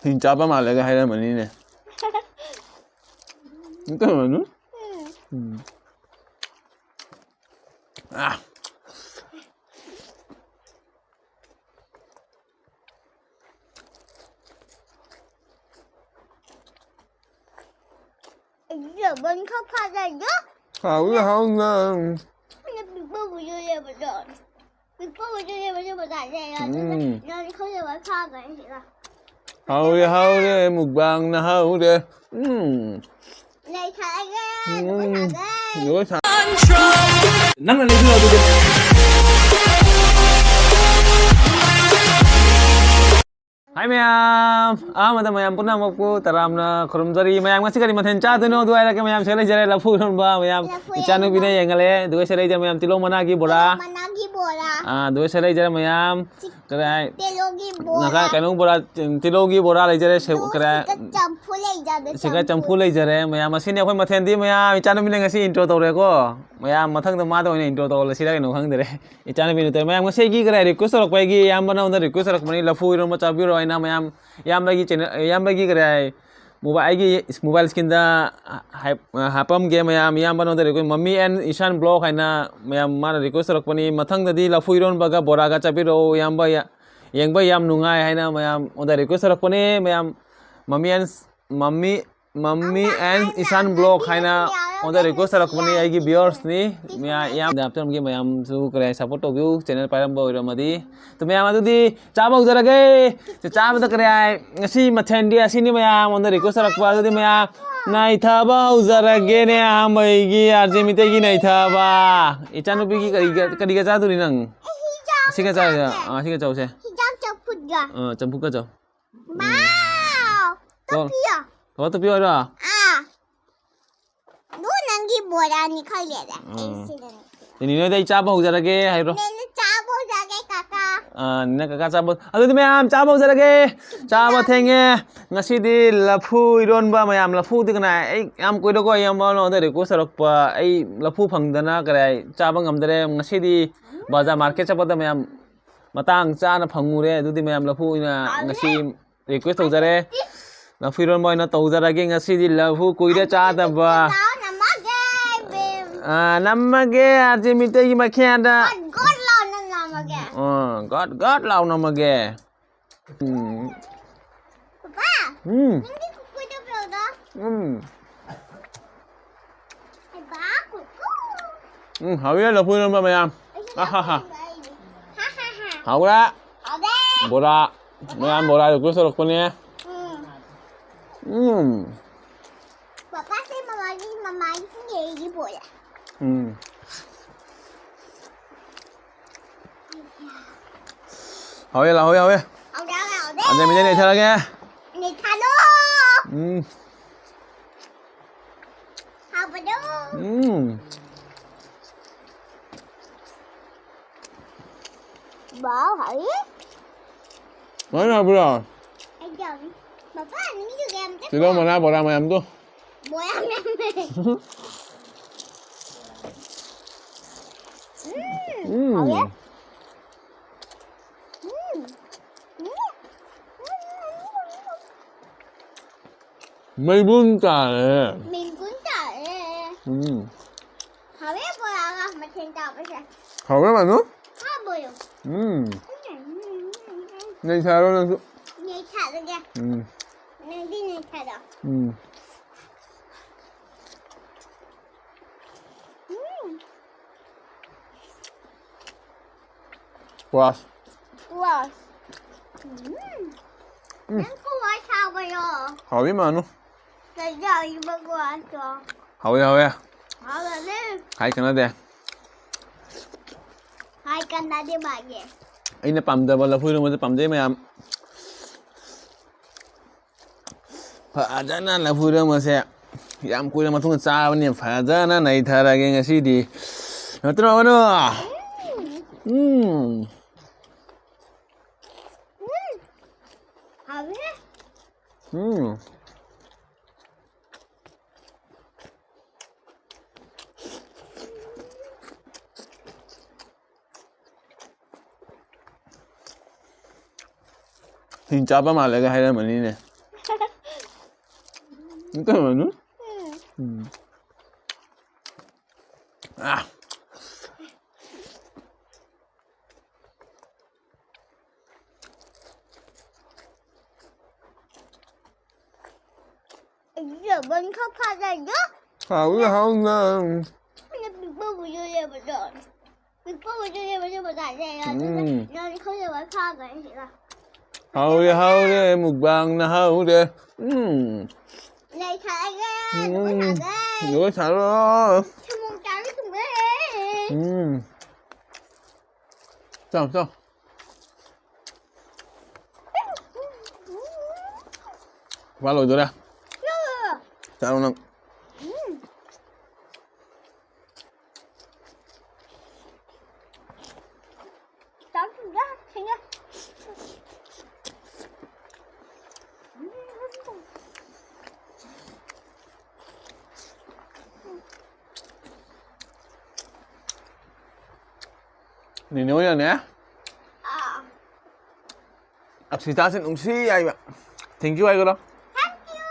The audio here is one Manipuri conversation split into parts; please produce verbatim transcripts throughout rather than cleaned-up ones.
ꯇꯤꯟ ꯆꯥꯕ ꯃꯥꯜꯂꯦꯒ ꯍꯥꯏꯔꯝꯃꯅꯤꯅꯦ꯫ ꯀꯩꯅꯣ? ꯎꯝ꯫ ꯑꯥ꯫ ꯌꯥꯝ ꯈꯔ ꯐꯖꯩꯗꯣ꯫ ꯍꯥꯎꯏ, ꯍꯥꯎꯅ꯫ ꯑꯩꯅ ꯄꯤꯛꯄꯕꯨꯁꯨ ꯂꯩꯕꯗꯣ꯫ ꯄꯤꯛꯄꯕꯨꯁꯨ ꯂꯩꯕꯗꯣ ꯕꯖꯥꯔꯗ ꯂꯩꯔꯦ꯫ ꯑꯗꯨꯒ ꯎꯝ꯫ ꯌꯥꯝ ꯈꯔ ꯐꯥꯈ꯭ꯔꯦ ꯁꯤꯗ꯫ ꯍꯥꯎꯔꯦ, ꯍꯥꯎꯔꯦ, ꯃꯨꯛꯕꯥꯡꯅ ꯍꯥꯎꯔꯦ꯫ ꯎꯝ꯫ ꯂꯩꯊꯔꯒꯦ, ꯎꯝ꯫ ꯂꯣꯏ ꯊꯥꯔꯦ꯫ ꯂꯣꯏ ꯊꯥ-, ꯅꯪꯅ ꯂꯩꯕꯤꯔꯣ ꯑꯗꯨꯗꯤ꯫ ꯍꯥꯏ ꯃꯌꯥꯝ, ꯑꯍꯥꯟꯕꯗ ꯃꯌꯥꯝ ꯄꯨꯝꯅꯃꯛꯄꯨ ꯇꯔꯥꯝꯅ ꯈꯨꯔꯨꯝꯖꯔꯤ꯫ ꯃꯌꯥꯝ ꯉꯁꯤ ꯀꯔꯤ ꯃꯊꯦꯜ ꯆꯥꯗꯣꯏꯅꯣ ꯑꯗꯨ ꯍꯥꯏꯔꯛꯀꯦ꯫ ꯃꯌꯥꯝ ꯁꯤꯗ ꯂꯩꯖꯔꯦ, ꯂꯐꯨ ꯏꯔꯣꯟꯕ ꯃꯌꯥꯝ ꯂꯐꯨ ꯏꯆꯥꯅꯨꯄꯤꯅ ꯏꯔꯣꯟꯕ꯫ ꯌꯦꯡꯍꯜꯂꯦ꯫ ꯑꯗꯨꯒ ꯁꯤꯗ ꯂꯩꯖꯔꯦ ꯃꯌꯥꯝ, ꯇꯤꯜꯍꯧ ꯃꯅꯥꯒꯤ ꯕꯣꯔꯥ꯫ ꯇꯤꯜꯍꯧ ꯃꯅꯥꯒꯤ ꯕꯣꯔꯥ꯫ ꯑꯥ, ꯑꯗꯨꯒ ꯁꯤꯗ ꯂꯩꯖꯔꯦ ꯃꯌꯥꯝ꯫ ꯆꯤ-, ꯀꯔꯤ ꯍꯥꯏ? ꯇꯤꯜꯍꯧꯒꯤ ꯕꯣꯔꯥ꯫ ꯉꯁꯥꯏ ꯀꯩꯅꯣ ꯕꯣꯔꯥ, ꯇꯤꯜꯍꯧꯒꯤ ꯕꯣꯔꯥ ꯂꯩꯖꯔꯦ, ꯁꯦ-, ꯑꯗꯣ ꯀꯔꯤ ꯍꯥꯏ? ꯁꯤꯒ ꯆꯝꯐꯨ ꯂꯩꯖꯔꯦ, ꯁꯤꯒ ꯆꯝꯐꯨ꯫ ꯆꯝꯐꯨ ꯂꯩꯖꯔꯦ ꯃꯌꯥꯝ꯫ ꯑꯁꯤꯅꯤ ꯑꯩꯈꯣꯏ ꯃꯊꯦꯜꯗꯤ ꯃꯌꯥꯝ꯫ ꯏꯆꯥꯅꯨꯄꯤꯅ ꯉꯁꯤ intro ꯇꯧꯔꯦꯀꯣ꯫ ꯃꯌꯥꯝ ꯃꯊꯪꯗ ꯃꯥꯗ ꯑꯣꯏꯅ intro ꯇꯧꯍꯜꯂꯁꯤꯔ ꯀꯩꯅꯣ ꯈꯪꯗ꯭ꯔꯦ꯫ ꯏꯆꯥꯅꯨꯄꯤꯅ ꯇꯧꯔꯦ꯫ ꯃꯌꯥꯝ ꯉꯁꯤꯒꯤ ꯀꯔꯤ ꯍꯥꯏ request ꯇꯧꯔꯛꯄ ꯑꯩꯒꯤ ꯏꯌꯥꯝꯕ ꯅꯉꯣꯟꯗ request ꯇꯧꯔꯛꯄꯅꯤ, ꯂꯐꯨ ꯏꯔꯣꯟꯕ ꯆꯥꯕꯤꯔꯣ ꯍꯥꯏꯅ ꯃꯌꯥꯝ꯫ ꯏꯌꯥꯝꯕꯒꯤ channel, ꯏꯌꯥꯝꯕꯒꯤ ꯀꯔꯤ ꯍꯥꯏ, mobile, ꯑꯩꯒꯤ mobile screenꯗ ꯍꯥꯏ-, ꯍꯥꯞꯄꯝꯒꯦ ꯃꯌꯥꯝ꯫ ꯏꯌꯥꯝꯕ ꯅꯉꯣꯟꯗ request, Mummy and Ishan Vlog ꯍꯥꯏꯅ ꯃꯌꯥꯝ ꯃꯥꯅ request ꯇꯧꯔꯛꯄꯅꯤ꯫ ꯃꯊꯪꯗꯗꯤ ꯂꯐꯨ ꯏꯔꯣꯟꯕꯒ ꯕꯣꯔꯥꯒ ꯆꯥꯕꯤꯔꯛꯑꯣ ꯏꯌꯥꯝꯕ, ꯌꯥ-, ꯌꯦꯡꯕ ꯌꯥꯝ ꯅꯨꯡꯉꯥꯏ ꯍꯥꯏꯅ ꯃꯌꯥꯝ ꯑꯩꯉꯣꯟꯗ request ꯇꯧꯔꯛꯄꯅꯤ ꯃꯌꯥꯝ꯫ Mummy and, Mummy, Mummy and Ishan Vlog ꯍꯥꯏꯅ ꯑꯩꯉꯣꯟꯗ request ꯇꯧꯔꯛꯄꯅꯤ, ꯑꯩꯒꯤ viewersꯅꯤ꯫ ꯃꯌꯥꯝ ꯌꯥꯝꯅ ꯍꯥꯞꯆꯔꯝꯒꯦ, ꯃꯌꯥꯝꯁꯨ ꯀꯔꯤ support ꯇꯧꯕꯤꯌꯨ, channel ꯄꯥꯏꯔꯝꯕ ꯑꯣꯏꯔꯝꯃꯗꯤ꯫ ꯑꯗꯨ ꯃꯌꯥꯝ ꯑꯗꯨꯗꯤ ꯆꯥꯕ ꯍꯧꯖꯔꯒꯦ꯫ ꯆꯥ-, ꯆꯥꯕꯗ ꯀꯔꯤ ꯍꯥꯏ? ꯉꯁꯤ ꯃꯊꯦꯜꯗꯤ ꯑꯁꯤꯅꯤ ꯃꯌꯥꯝ, ꯑꯩꯉꯣꯟꯗ request ꯇꯧꯔꯛꯄ꯫ ꯑꯗꯨꯗꯤ ꯃꯌꯥꯝ ꯅꯩꯊꯕ ꯍꯧꯖꯔꯒꯦꯅꯦ꯫ ꯑꯍꯥꯟꯕꯒꯤ ꯑꯥꯔ ꯖꯦ ꯃꯤꯇꯩꯒꯤ ꯅꯩꯊꯕ꯫ ꯏꯆꯥꯅꯨꯄꯤꯒꯤ ꯀꯔꯤꯒ, ꯀꯔꯤꯒ ꯆꯥꯗꯣꯔꯤ ꯅꯪ? ꯑꯁꯤꯒ ꯆꯥꯎꯁꯦ꯫ ꯑꯥ, ꯑꯁꯤꯒ ꯆꯥꯎꯁꯦ꯫ ꯍꯤꯟꯖꯥꯡ ꯆꯝꯐꯨꯠꯒ꯫ ꯑꯥ, ꯆꯝꯐꯨꯠꯀ ꯆꯥꯎ꯫ ꯎꯝ꯫ ꯋꯥꯎ! ꯀꯣ-, ꯇꯣꯄꯤꯌꯣ꯫ ꯀꯃꯥꯏ ꯇꯣꯄꯤ ꯑꯣꯏꯔꯣ? ꯑꯥ꯫ ꯑꯗꯨ ꯅꯪꯒꯤ ꯕꯣꯔꯥꯅꯤ ꯈꯜꯂꯦꯗ꯫ ꯑꯩ ꯎꯝ꯫ ꯁꯤꯗꯅꯤ꯫ ꯅꯦꯅꯦ ꯍꯣꯏꯗ ꯑꯩ ꯆꯥꯕ ꯍꯧꯖꯔꯒꯦ ꯍꯥꯏꯔꯣ꯫ ꯅꯦꯅꯦ ꯆꯥꯕ ꯍꯧꯖꯔꯒꯦ, ꯀꯥꯀꯥ꯫ ꯑꯥ, ꯅꯦꯅꯦ ꯀꯥꯀꯥ ꯆꯥꯕ-, ꯑꯗꯨꯗꯤ ꯃꯌꯥꯝ ꯆꯥꯕ ꯍꯧꯖꯔꯒꯦ꯫ ꯆꯥꯕ ꯊꯦꯡꯉꯦ꯫ ꯉꯁꯤꯗꯤ ꯂꯐꯨ ꯏꯔꯣꯟꯕ ꯃꯌꯥꯝ, ꯂꯐꯨꯗꯤ ꯀꯅꯥ? ꯑꯩ ꯌꯥꯝ ꯀꯨꯏꯔꯦꯀꯣ, ꯏꯌꯥꯝꯕ ꯅꯉꯣꯟꯗ request ꯇꯧꯔꯛꯄ꯫ ꯑꯩ ꯂꯐꯨ ꯐꯪꯗꯅ ꯀꯔꯤ ꯍꯥꯏ, ꯆꯥꯕ ꯉꯝꯗꯔꯦ꯫ ꯉꯁꯤꯗꯤ ꯕꯖꯥꯔ market ꯆꯠꯄꯗ ꯃꯌꯥꯝ ꯃꯇꯥꯡ ꯆꯥꯅ ꯐꯪꯉꯨꯔꯦ꯫ ꯑꯗꯨꯗꯤ ꯃꯌꯥꯝ ꯂꯐꯨ ꯑꯣꯏꯅ ꯉꯁꯤ ꯔꯤꯀ꯭ꯋꯦꯁ ꯇꯧꯖꯔꯦ꯫ ꯂꯐꯨ ꯏꯔꯣꯟꯕ ꯑꯣꯏꯅ ꯇꯧꯖꯔꯒꯦ ꯉꯁꯤꯗꯤ꯫ ꯂꯐꯨ ꯀꯨꯏꯔꯦ ꯆꯥꯗꯕ꯫ ꯅꯝꯃꯒꯦ, ꯕꯦꯝ꯫ ꯑꯥ, ꯅꯝꯃꯒꯦ ꯑꯥꯔꯖꯦ ꯃꯤꯇꯩꯒꯤ ꯃꯈꯦꯗ꯫ ꯒꯣꯠ ꯒꯣꯠ ꯂꯥꯎꯅ ꯅꯝꯃꯒꯦ꯫ ꯑꯥ, ꯒꯣꯠ ꯒꯣꯠ ꯂꯥꯎ ꯅꯝꯃꯒꯦ꯫ ꯎꯝ꯫ ꯄꯄꯥ, ꯎꯝ꯫ ꯅꯪꯒꯤ ꯀꯨꯀꯨꯏꯗꯣ ꯄꯤꯔꯛꯑꯣꯗꯣ꯫ ꯎꯝ꯫ ꯍꯩꯃꯥ, ꯀꯨꯀꯨ꯫ ꯎꯝ, ꯍꯥꯎꯋꯤ ꯂꯐꯨ ꯏꯔꯣꯟꯕ ꯃꯌꯥꯝ꯫ ꯑꯩꯁꯨ ꯑꯍꯥꯍꯥ꯫ ꯂꯐꯨ ꯏꯔꯣꯟꯕ ꯑꯩꯗꯤ꯫ ꯍꯥ, ꯍꯥ, ꯍꯥ꯫ ꯍꯥꯎꯕ꯭ꯔꯥ? ꯍꯥꯎꯗꯦ꯫ ꯕꯣꯔꯥ꯫ ꯃꯌꯥꯝ ꯕꯣꯔꯥ ꯔꯤꯀ꯭ꯋꯦꯁ ꯇꯧꯔꯛꯄꯅꯦ꯫ ꯎꯝ꯫ ꯎꯝ꯫ ꯄꯄꯥꯁꯦ ꯃꯃꯥꯒꯤ, ꯃꯃꯥꯒꯤ ꯁꯤꯡꯒꯦꯒꯤ ꯕꯣꯔꯥ꯫ ꯎꯝ꯫ ꯍꯥꯎꯋꯦ, ꯂꯥꯎꯋꯦ, ꯍꯥꯎꯋꯦ꯫ ꯍꯥꯎꯗꯦ, ꯍꯥꯎꯗꯦ, ꯍꯥꯎꯗꯦ꯫ ꯑꯗ ꯃꯤꯗ ꯅꯩꯊꯔꯒꯦ꯫ ꯅꯩꯊꯔꯣ꯫ ꯎꯝ꯫ ꯍꯥꯎꯕꯗꯣ꯫ ꯎꯝ꯫ ꯋꯥꯎ, ꯍꯥꯎꯋꯤ꯫ ꯂꯣꯏꯅ ꯍꯥꯞꯄꯤꯔꯣ? ꯑꯩ ꯌꯥꯎꯏ꯫ ꯄꯄꯥ, ꯅꯪꯒꯤꯁꯨ ꯀꯌꯥꯝ ꯇꯤꯜꯍꯧ ꯆꯠꯄ꯭ꯔꯥ? ꯃꯅꯥ ꯕꯣꯔꯥ ꯃꯌꯥꯝꯗꯣ꯫ ꯕꯣꯔꯥ ꯃꯌꯥꯝ ꯂꯩ꯫ ꯎꯝ, ꯎꯝ꯫ ꯍꯥꯎꯋꯦ꯫ ꯎꯝ꯫ ꯎꯝ꯫ ꯃꯩꯕꯨꯟ ꯇꯥꯔꯦ꯫ ꯃꯩꯕꯨꯟ ꯇꯥꯔꯦ꯫ ꯎꯝ꯫ ꯍꯥꯎꯋꯦ ꯕꯣꯔꯥꯒ ꯃꯊꯦꯜ ꯇꯧꯕꯁꯦ꯫ ꯍꯥꯎꯕ꯭ꯔꯥ, ꯃꯥꯅꯨ? ꯍꯥꯎꯕ꯭ꯔꯣ? ꯎꯝ꯫ ꯎꯝ, ꯎꯝ, ꯎꯝ, ꯎꯝ꯫ ꯅꯩꯊꯔꯣ ꯅꯪꯁꯨ꯫ ꯅꯩꯊꯔꯒꯦ꯫ ꯎꯝ꯫ ꯅꯪꯗꯤ ꯅꯩꯊꯔꯣ꯫ ꯎꯝ꯫ ꯎꯝ꯫ ꯀ꯭ꯋꯥꯁ꯫ ꯀ꯭ꯋꯥꯁ꯫ ꯎꯝ꯫ ꯎꯝ꯫ ꯅꯪ ꯀ꯭ꯋꯥꯁ ꯍꯥꯎꯕ꯭ꯔꯣ? ꯍꯥꯎꯋꯤ, ꯃꯥꯅꯨ꯫ ꯀꯩꯗꯧꯔꯤꯕ ꯀ꯭ꯋꯥꯁꯇꯣ? ꯍꯥꯎꯋꯤ, ꯍꯥꯎꯋꯤ꯫ ꯍꯥꯎꯕꯅꯦ꯫ ꯍꯥꯏ ꯀꯥꯟꯅꯗꯦ꯫ ꯍꯥꯏ ꯀꯥꯟꯅꯗꯦ ꯃꯥꯒꯤ꯫ ꯑꯩꯅ ꯄꯥꯝꯖꯕ ꯂꯐꯨ ꯏꯔꯣꯟꯕꯁꯦ ꯄꯥꯝꯖꯩ ꯃꯌꯥꯝ꯫ ꯐꯖꯅ ꯂꯐꯨ ꯏꯔꯣꯟꯕꯁꯦ ꯌꯥꯝ ꯀꯨꯏꯔ ꯃꯇꯨꯡꯗ ꯆꯥꯕꯅꯤꯅ ꯐꯖꯅ ꯅꯩꯊꯔꯒꯦ ꯉꯁꯤꯗꯤ꯫ ꯅꯠꯇ꯭ꯔꯣ, ꯃꯥꯅꯨ? ꯎꯝ꯫ ꯎꯝ꯫ ꯍꯥꯎꯋꯦ꯫ ꯎꯝ꯫ ꯇꯤꯟ ꯆꯥꯕ ꯃꯥꯜꯂꯦꯒ ꯍꯥꯏꯔꯝꯃꯅꯤꯅꯦ꯫ ꯀꯩꯅꯣ? ꯎꯝ꯫ ꯎꯝ꯫ ꯑꯥ꯫ ꯑꯩꯒꯤ ꯌꯥꯕꯟ ꯈꯔ ꯐꯥꯖꯒꯦ꯫ ꯍꯥꯎꯏ, ꯍꯥꯎꯅ꯫ ꯑꯩꯅ ꯄꯤꯛꯄꯕꯨꯁꯨ ꯂꯩꯕꯗꯣ꯫ ꯄꯤꯛꯄꯕꯨꯁꯨ ꯂꯩꯕꯗꯣ ꯕꯖꯥꯔꯗ ꯂꯩꯔꯦ꯫ ꯑꯗꯨꯅ ꯎꯝ꯫ ꯅꯪꯗꯤ ꯈꯪꯗꯕ ꯐꯥꯈ꯭ꯔꯦ ꯁꯤꯗ꯫ ꯍꯥꯎꯔꯦ, ꯍꯥꯎꯔꯦ, ꯃꯨꯛꯕꯥꯡꯅ ꯍꯥꯎꯔꯦ꯫ ꯎꯝ꯫ ꯂꯩ ꯊꯥꯔꯒꯦ, ꯎꯝ꯫ ꯂꯣꯏ ꯊꯥꯔꯒꯦ꯫ ꯂꯣꯏ ꯊꯥꯔꯣ꯫ ꯁꯪꯒꯣꯝ ꯆꯥꯕꯤ ꯊꯨꯡꯉꯦ꯫ ꯎꯝ꯫ ꯆꯥꯎ, ꯆꯥꯎ꯫ ꯋꯥ ꯂꯣꯏꯗꯣꯔꯦ꯫ ꯆꯥꯔꯣ ꯅꯪ꯫ ꯆꯥꯛ ꯊꯨꯝꯖ ꯊꯦꯡꯉꯦ꯫ ꯅꯦꯅꯦ ꯍꯣꯏꯅꯅꯦ꯫ ꯑꯥ꯫ ꯑꯛꯁꯤꯇꯥꯁꯦ ꯅꯨꯡꯁꯤ ꯍꯥꯏꯕ꯫ Thank you ꯍꯥꯏꯈ꯭ꯔꯣ꯫ Thank you꯫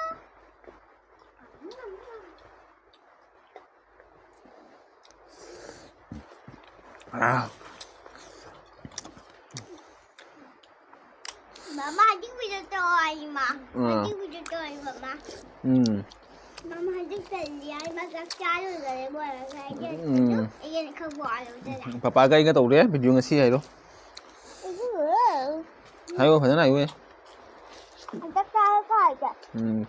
ꯑꯥ꯫ ꯃꯃꯥ, ꯍꯧꯖꯤꯛ video ꯇꯧ ꯍꯥꯏ, ꯏꯃꯥ꯫ ꯑꯥ꯫ ꯍꯧꯖꯤꯛ video ꯇꯧ ꯍꯥꯏ, ꯃꯃꯥ꯫ ꯎꯝ꯫ ꯃꯃꯥ, ꯍꯧꯖꯤꯛ ꯇꯜꯂꯤ ꯍꯥꯏ, ꯃꯥ ꯆꯥꯛ ꯆꯥꯔꯨꯔꯦ, ꯃꯣꯏ ꯉꯁꯥꯏꯗꯤ꯫ ꯎꯝ꯫ ꯑꯗꯨ ꯑꯩꯅ ꯈꯔ ꯋꯥꯔꯦ, ꯑꯗꯨꯅ꯫ ꯄꯄꯥ ꯀꯩꯒ ꯇꯧꯔꯦ video ꯉꯁꯤ ꯍꯥꯏꯔꯣ꯫ ꯑꯗꯨ ꯍꯥꯏꯌꯣ, ꯐꯖꯅ ꯍꯥꯏꯌꯣ꯫ ꯆꯥꯛ ꯆꯥꯔ ꯀꯥꯏꯗ? ꯎꯝ꯫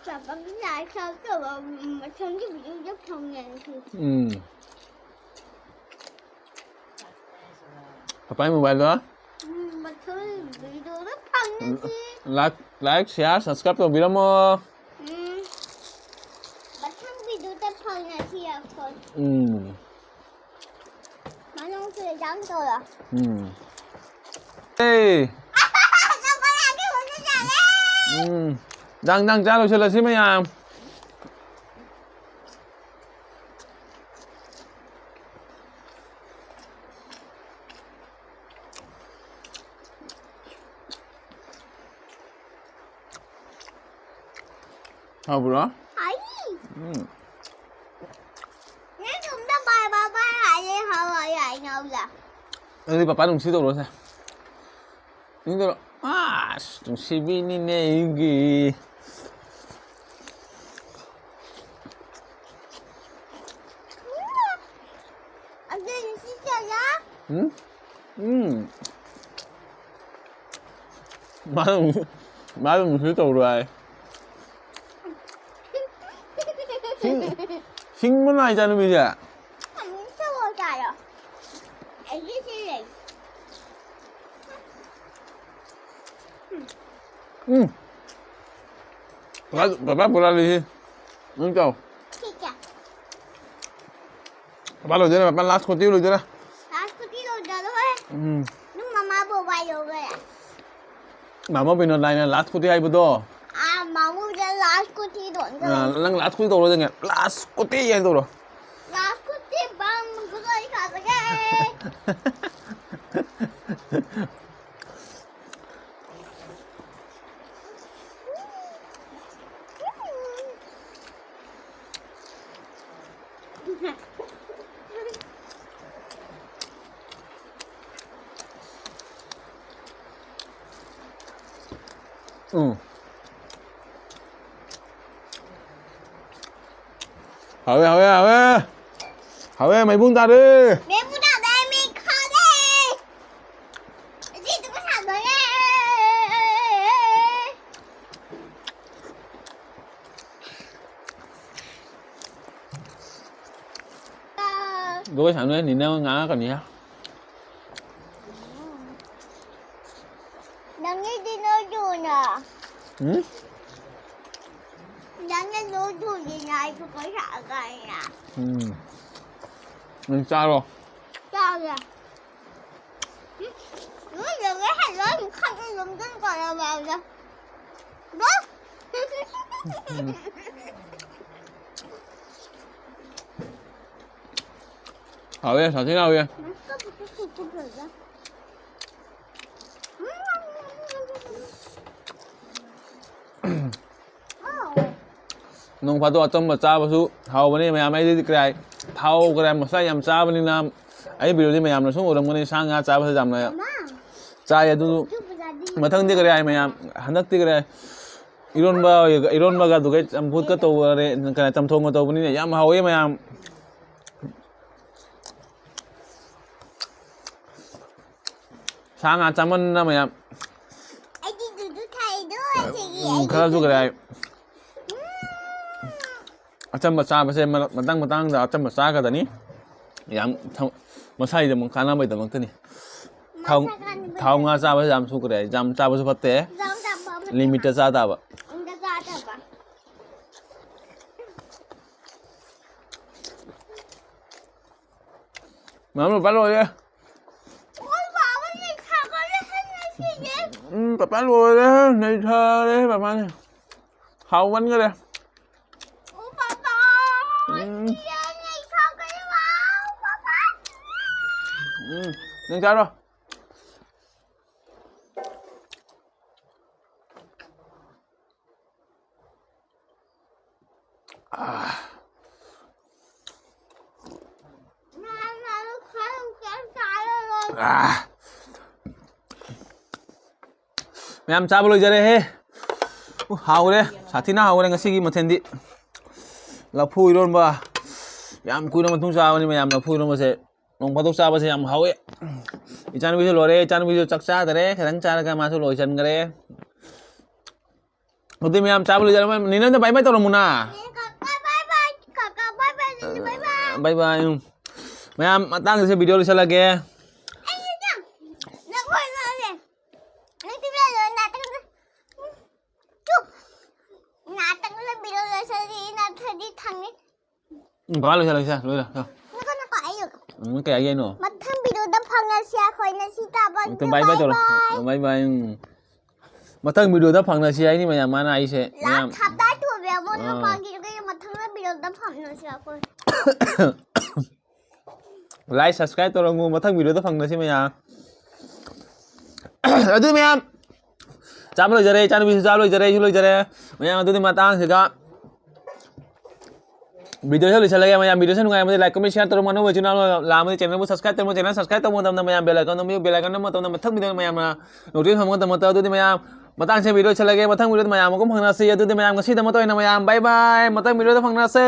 ꯆꯥꯕꯒꯤ ꯂꯥꯏ ꯁꯥꯎ ꯇꯧꯕ, ꯃꯊꯪꯒꯤ video ꯗ ꯐꯪꯉꯦ꯫ ꯎꯝ꯫ ꯄꯄꯥꯏ mobile ꯗꯣ? ꯎꯝ, ꯃꯊꯪꯒꯤ video ꯗ ꯐꯪꯉꯁꯤ꯫ Like, like, share, subscribe ꯇꯧꯕꯤꯔꯝꯃꯣ꯫ ꯎꯝ꯫ ꯃꯊꯪ video ꯗ ꯐꯪꯉꯁꯤ ꯑꯩꯈꯣꯏ꯫ ꯎꯝ꯫ ꯃꯅꯨꯡꯁꯨ ꯌꯥꯝ ꯇꯧꯔꯣ꯫ ꯎꯝ꯫ ꯑꯦ꯫ ꯎꯝ꯫ ꯗꯥꯡ ꯗꯥꯡ ꯆꯥ ꯂꯣꯏꯁꯤꯜꯂꯁꯤ ꯃꯌꯥꯝ꯫ ꯍꯥꯎꯕ꯭ꯔꯣ? ꯍꯥꯏ꯫ ꯎꯝ꯫ ꯅꯪ ꯁꯣꯝꯗ ꯕꯥꯏ ꯕꯥꯏ ꯕꯥꯏ ꯍꯥꯏꯌꯦ ꯍꯋꯥꯏ ꯍꯥꯏꯅꯧꯗ꯫ ꯑꯗꯨꯗꯤ ꯄꯄꯥ ꯅꯨꯡꯁꯤ ꯇꯧꯔꯣꯁꯦ꯫ ꯅꯨꯡꯁꯤ ꯇꯧꯔꯣ꯫ ꯑꯁ, ꯅꯨꯡꯁꯤꯕꯤꯅꯤꯅꯦ ꯑꯩꯒꯤ꯫ ꯑꯗꯨ ꯅꯨꯡꯁꯤ ꯆꯠꯂꯣ꯫ ꯎꯝ? ꯎꯝ꯫ ꯃꯥ ꯅꯨꯡꯁꯤ, ꯃꯥ ꯅꯨꯡꯁꯤ ꯇꯧꯔꯣ ꯍꯥꯏ꯫ ꯁꯤꯡ-, ꯁꯤꯡꯕ ꯅꯥꯏ ꯏꯆꯥꯅꯨꯄꯤꯁꯦ꯫ ꯑꯃꯨꯛ ꯁꯧ ꯆꯥꯔꯣ꯫ ꯑꯩꯒꯤ ꯁꯤ ꯂꯩ꯫ ꯎꯝ꯫ ꯄꯄꯥ, ꯄꯄꯥ ꯄꯨꯔꯥ ꯂꯩꯁꯤ꯫ ꯅꯪ ꯆꯥꯎ꯫ ꯁꯤ ꯆꯥ꯫ ꯄꯄꯥ ꯂꯣꯏꯗꯣꯏꯔꯦ, ꯄꯄꯥ ꯂꯥꯁ ꯈꯣꯠꯇꯤ ꯂꯣꯏꯗꯣꯏꯔꯦ꯫ ꯂꯥꯁ ꯈꯣꯠꯇꯤ ꯂꯣꯏꯗꯣꯏꯔꯦ꯫ ꯎꯝ꯫ ꯅꯪ ꯃꯃꯥꯕꯨ ꯋꯥꯏ ꯂꯧꯕ ꯌꯥꯏ꯫ ꯃꯥꯃꯣ ꯕꯤꯅꯣꯗꯥꯏꯅ ꯂꯥꯁ ꯈꯣꯠꯇꯤ ꯍꯥꯏꯕꯗꯣ꯫ ꯑꯥ, ꯃꯥꯃꯨꯗ ꯂꯥꯁ ꯈꯣꯠꯇꯤ ꯂꯣꯏꯗꯣꯏꯔꯦ꯫ ꯑꯥ, ꯅꯪ ꯂꯥꯁ ꯈꯣꯠꯇꯤ ꯇꯧꯔꯣ ꯅꯪ꯫ ꯂꯥꯁ ꯈꯣꯠꯇꯤ ꯍꯥꯏꯅ ꯇꯧꯔꯣ꯫ ꯂꯥꯁ ꯈꯣꯠꯇꯤ ꯕꯥꯝ ꯒꯨꯂꯥꯏ ꯈꯥꯖꯒꯦ꯫ ꯎꯝ꯫ ꯍꯥꯎꯋꯦ, ꯍꯥꯎꯋꯦ, ꯍꯥꯎꯋꯦ꯫ ꯍꯥꯎꯋꯦ, ꯃꯩꯕꯨꯡ ꯇꯥꯔꯦ꯫ ꯃꯩꯕꯨꯡ ꯇꯥꯔꯦ, ꯃꯩ ꯈꯥꯔꯦ꯫ ꯑꯁꯤ ꯑꯗꯨꯒ ꯁꯥꯗꯣꯔꯦ꯫ ꯖꯒꯣꯏ ꯁꯥꯅꯨꯍꯦ, ꯅꯤꯅꯦ ꯑꯃ ꯉꯥꯡꯉꯛꯀꯅꯤ ꯍꯦ꯫ ꯅꯪꯒꯤꯗꯤ ꯅꯣꯏꯗꯨꯅ꯫ ꯎꯝ? ꯅꯪꯅ ꯅꯣꯏꯗꯨꯅꯤꯅ ꯑꯩꯁꯨ ꯄꯩꯁꯥ ꯑꯀꯥꯏꯅ꯫ ꯎꯝ꯫ ꯅꯪ ꯆꯥꯔꯣ꯫ ꯆꯥꯒꯦ꯫ ꯎꯝ, ꯂꯣꯏ ꯂꯣꯏꯔꯦ, ꯂꯣꯏ ꯈꯠꯂ ꯌꯣꯝꯁꯤꯟ ꯀꯔꯕ ꯑꯗ꯫ ꯗꯣ? ꯍꯥꯎꯋꯦ, ꯁꯥꯊꯤꯅ ꯍꯥꯎꯋꯦ꯫ ꯎꯝ꯫ ꯅꯣꯡ ꯐꯥꯗꯣꯛ ꯑꯆꯝꯕ ꯆꯥꯕꯁꯨ ꯍꯥꯎꯕꯅꯤ ꯃꯌꯥꯝ꯫ ꯑꯩꯗꯤ ꯀꯔꯥꯏ ꯊꯥꯎ ꯀꯔꯥꯏ ꯃꯁꯂꯥ ꯌꯥꯝ ꯆꯥꯕꯅꯤꯅ ꯑꯩ ꯚꯤꯗꯤꯑꯣꯗꯤ ꯃꯌꯥꯝꯅꯁꯨ ꯎꯔꯝꯒꯅꯤ꯫ ꯁꯥ ꯉꯥ ꯆꯥꯕꯁꯦ ꯌꯥꯝꯅ ꯆꯥꯏ꯫ ꯑꯗꯨ ꯃꯊꯪꯗꯤ ꯀꯔꯥꯏ ꯃꯌꯥꯝ ꯍꯟꯗꯛꯇꯤ ꯀꯔꯥꯏ ꯏꯔꯣꯟꯕ, ꯏꯔꯣꯟꯕꯒ ꯑꯗꯨꯒ ꯆꯝꯐꯨꯠꯀ ꯇꯧꯕ, ꯀꯩꯅꯣ, ꯆꯝꯊꯣꯡꯒ ꯇꯧꯕꯅꯤꯅ ꯌꯥꯝ ꯍꯥꯎꯋꯦ ꯃꯌꯥꯝ꯫ ꯁꯥ ꯉꯥ ꯆꯥꯃꯟꯅ ꯃꯌꯥꯝ꯫ ꯑꯩꯗꯤ ꯗꯨꯗꯨ ꯊꯥꯏꯗꯣ ꯑꯁꯤꯒꯤ ꯎꯝ, ꯑꯩꯗꯤ ꯈꯔꯁꯨ ꯗꯨꯗꯨ꯫ ꯀꯔꯤ ꯍꯥꯏ? ꯎꯝ꯫ ꯑꯆꯝꯕ ꯆꯥꯕꯁꯦ ꯃꯔꯛ-, ꯃꯇꯥꯡ ꯃꯇꯥꯡꯗ ꯑꯆꯝꯕ ꯆꯥꯒꯗꯅꯤ꯫ ꯌꯥꯝ ꯊ-, ꯃꯁꯥꯒꯤꯗꯃꯛ ꯀꯥꯟꯅꯕꯒꯤꯗꯃꯛꯇꯅꯤ꯫ ꯊꯥꯎ, ꯃꯁꯥ ꯀꯥꯟꯅꯕꯒꯤ ꯊꯥꯎ ꯉꯥ ꯆꯥꯕꯁꯦ ꯌꯥꯝ ꯁꯣꯛꯈ꯭ꯔꯦ꯫ ꯌꯥꯝ ꯆꯥꯕꯁꯨ ꯐꯠꯇꯦ꯫ ꯌꯥꯝ ꯆꯥꯕ ꯐꯠꯇꯦ꯫ ꯂꯤꯃꯤꯠꯇ ꯆꯥ ꯇꯥꯕ꯫ ꯂꯤꯃꯤꯠꯇ ꯆꯥ ꯇꯥꯕ꯫ ꯃꯌꯥꯝ ꯂꯨꯄꯥ ꯂꯣꯏꯔꯦ꯫ ꯑꯣꯏ, ꯄꯥꯕ ꯅꯩꯊꯈꯔꯦ ꯉꯁꯤꯗꯤ꯫ ꯎꯝ, ꯄꯄꯥ ꯂꯣꯏꯔꯦ, ꯅꯩꯊꯔꯦ ꯄꯄꯥꯅꯦ꯫ ꯍꯥꯎꯃꯟꯈꯔꯦ꯫ ꯑꯣ, ꯄꯥꯄꯥ, ꯎꯝ꯫ ꯉꯁꯤꯗꯤ ꯅꯩꯊꯈꯔꯦ, ꯋꯥꯎ, ꯄꯥꯄꯥ꯫ ꯎꯝ, ꯅꯪ ꯆꯥꯔꯣ꯫ ꯑꯥ꯫ ꯑꯥ꯫ ꯃꯌꯥꯝ ꯆꯥꯕ ꯂꯣꯏꯖꯔꯦꯍꯦ꯫ ꯎ, ꯍꯥꯎꯔꯦ꯫ ꯁꯥꯊꯤꯅ ꯍꯥꯎꯔꯦ ꯉꯁꯤꯒꯤ ꯃꯊꯦꯜꯗꯤ꯫ ꯂꯐꯨ ꯏꯔꯣꯟꯕ꯫ ꯌꯥꯝ ꯀꯨꯏꯔ ꯃꯇꯨꯡ ꯆꯥꯕꯅꯤ ꯃꯌꯥꯝ, ꯂꯐꯨ ꯏꯔꯣꯟꯕꯁꯦ꯫ ꯅꯣꯡ ꯐꯥꯗꯣꯛ ꯆꯥꯕꯁꯦ ꯌꯥꯝ ꯍꯥꯎꯋꯦ꯫ ꯏꯆꯥꯅꯨꯄꯤꯁꯨ ꯂꯣꯏꯔꯦ꯫ ꯏꯆꯥꯅꯨꯄꯤꯁꯨ ꯆꯥꯛ ꯆꯥꯗꯔꯦ꯫ ꯈꯤꯇꯪ ꯆꯥꯔꯒ ꯃꯥꯁꯨ ꯂꯣꯏꯁꯤꯟꯈ꯭ꯔꯦ꯫ ꯑꯗꯨꯗꯤ ꯃꯌꯥꯝ ꯆꯥꯕ ꯂꯣꯏꯖꯔꯝꯃꯅꯤ꯫ ꯅꯦꯅꯦ ꯍꯣꯏꯗ bye bye ꯇꯧꯔꯝꯃꯨꯅ꯫ ꯀꯀꯥ bye bye, ꯀꯀꯥ bye bye, ꯅꯦꯅꯦ bye bye꯫ Bye bye, ꯎꯝ꯫ ꯃꯌꯥꯝ ꯃꯇꯥꯡꯁꯦ video ꯂꯣꯏꯁꯤꯜꯂꯒꯦ꯫ ꯑꯩ ꯅꯪ ꯅꯪ ꯍꯣꯏ ꯂꯣꯏꯔꯦ꯫ ꯅꯪ ꯇꯨꯃꯤꯟ ꯂꯩꯌꯣ, ꯅꯥꯇꯪꯗ꯫ ꯆꯨꯞ꯫ ꯅꯥꯇꯪꯗ video ꯂꯣꯏꯁꯤꯜꯂꯤ, ꯅꯠꯇ꯭ꯔꯗꯤ ꯊꯪꯅꯤ꯫ ꯎꯝ, ꯕꯕꯥ ꯂꯣꯏꯁꯤꯜꯂꯣ, ꯂꯣꯏꯁꯤꯜꯂꯣ, ꯂꯣꯏꯁꯤꯜꯂꯣ꯫ ꯉꯥꯏꯈꯣ, ꯉꯥꯏꯈꯣ, ꯑꯩ ꯌꯦꯡꯒꯦ꯫ ꯎꯝ, ꯀꯩ ꯍꯥꯏꯒꯦ ꯍꯥꯏꯅꯣ? ꯃꯊꯪ videoꯗ ꯐꯪꯉꯁꯤ ꯑꯩꯈꯣꯏ ꯉꯁꯤ ꯇꯥꯕ꯫ ꯎꯝ, bye bye ꯇꯧꯔꯣ꯫ Bye bye꯫ Bye bye, ꯎꯝ꯫ ꯃꯊꯪ videoꯗ ꯐꯪꯅꯁꯤ ꯍꯥꯏꯅꯤ ꯃꯌꯥꯝ, ꯃꯥꯅ ꯍꯥꯏꯁꯦ, ꯃꯌꯥꯝ꯫ Last ꯍꯞꯇꯥ ꯇꯨꯕꯤ ꯑꯃꯨꯛ ꯑꯥ꯫ ꯅꯨꯄꯥꯒꯤꯗꯨꯒ ꯃꯊꯪꯗ videoꯗ ꯐꯪꯅꯁꯤ ꯑꯩꯈꯣꯏ꯫ Like, subscribe ꯇꯧꯔꯝꯃꯨ, ꯃꯊꯪ videoꯗ ꯐꯪꯅꯁꯤ ꯃꯌꯥꯝ꯫ ꯑꯗꯨ ꯃꯌꯥꯝ, ꯆꯥꯕ ꯂꯣꯏꯖꯔꯦ, ꯏꯆꯥꯅꯨꯄꯤꯁꯨ ꯆꯥꯕ ꯂꯣꯏꯖꯔꯦ, ꯑꯩꯁꯨ ꯂꯣꯏꯖꯔꯦ꯫ ꯃꯌꯥꯝ, ꯑꯗꯨꯗꯤ ꯃꯇꯥꯡꯁꯤꯒ ꯚꯤꯗꯤꯑꯣꯁꯦ ꯂꯣꯏꯁꯤꯜꯂꯒꯦ ꯃꯌꯥꯝ꯫ ꯚꯤꯗꯤꯑꯣꯁꯦ ꯅꯨꯡꯉꯥꯏꯔꯝꯃꯗꯤ like, comment, share ꯇꯧꯔꯣ꯫ ꯑꯅꯧꯕ ꯏꯆꯤꯟ ꯏꯅꯥꯎ ꯂꯥꯛꯑꯝꯃꯗꯤ channelꯕꯨ subscribe ꯇꯧꯔꯣ꯫ Channel subscribe ꯇꯧꯕ ꯃꯇꯝꯗ ꯃꯌꯥꯝ bell icon ꯅꯝꯕꯤꯌꯨ꯫ Bell icon ꯅꯝꯕ ꯃꯇꯝꯗ ꯃꯊꯪ ꯚꯤꯗꯤꯑꯣ ꯃꯌꯥꯝꯅ notification ꯐꯪꯕ ꯃꯇꯝꯗ ꯑꯗꯨꯗꯤ ꯃꯌꯥꯝ ꯃꯇꯥꯡ ꯑꯁꯤꯗ ꯚꯤꯗꯤꯑꯣ ꯂꯣꯏꯁꯤꯜꯂꯒꯦ꯫ ꯃꯊꯪ ꯚꯤꯗꯤꯑꯣꯗ ꯃꯌꯥꯝ ꯑꯃꯨꯛ ꯐꯪꯅꯁꯤ꯫ ꯑꯗꯨꯗꯤ ꯃꯌꯥꯝ ꯉꯁꯤꯗꯃꯛ ꯑꯣꯏꯅ ꯃꯌꯥꯝ bye bye꯫ ꯃꯊꯪ ꯚꯤꯗꯤꯑꯣꯗ ꯐꯪꯅꯁꯤ꯫